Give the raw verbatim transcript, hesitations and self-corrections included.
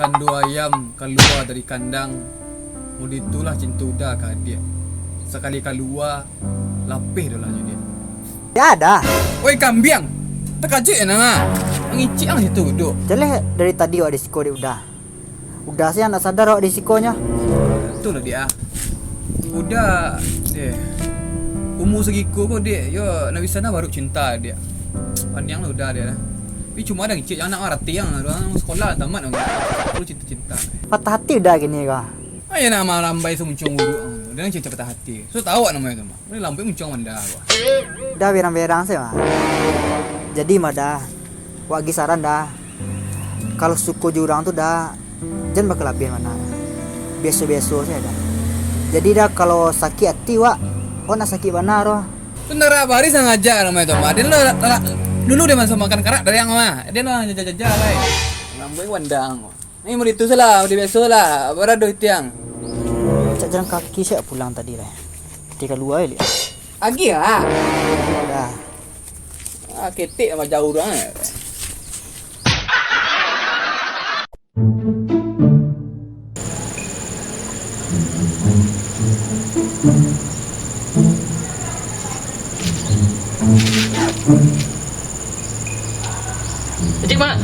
Tando ayam kalua dari kandang, model itulah cinto Uda ka adiak. Sakali kalua, lapeh doh lah jo diak. Dah, dah. Oi, kambiang! Takajuik jo nan, ah. Mangicik ang situ duduak. Jaleh dari tadi awak di siko dek Uda. Uda se nan ndak sadar awak di sikonyo. Tu lah diak, ah. Uda, deh. Umua sagiko ko, diak, yo, nak bisa nah baru cinta, diak. Pandiang lah Uda, diak, lah. Tapi cuma ado ngicik, jan nak marati ang, urang sekolah tamat ang. Baru cinta-cinta. Patah hati Uda kini ko. Ayo nak malambai samuncuang buruak ang. Uda nan cinta patah hati. So tau awak namonyo tu, mah. Uda lambai muncuang manda ko. Uda berang-berang se, mah. Jadi, mah, Da, wak agi saran, Da. Kalau suko jo urang tu, Da, jan bakalabiahan bana. Biaso-biaso sajo, Da. Jadi, Da, kalau sakik ati wak, wak nak sakik bana doh. Tu ndak bari sangaja namonyo tu, mah. Dia lah, lah, dulu dia masuk makan karak dari ang, mah. Dia lah jaja-jaja, lai. Lambai wandang. Ni model tu salah, model biaso lah. Baradoh itiang. Cak jalan kaki siap pulang tadi, lai. Ati kalua, lai. Agi lah. Dah. Ah, ketek sama jauh urang, eh. Cik Mat.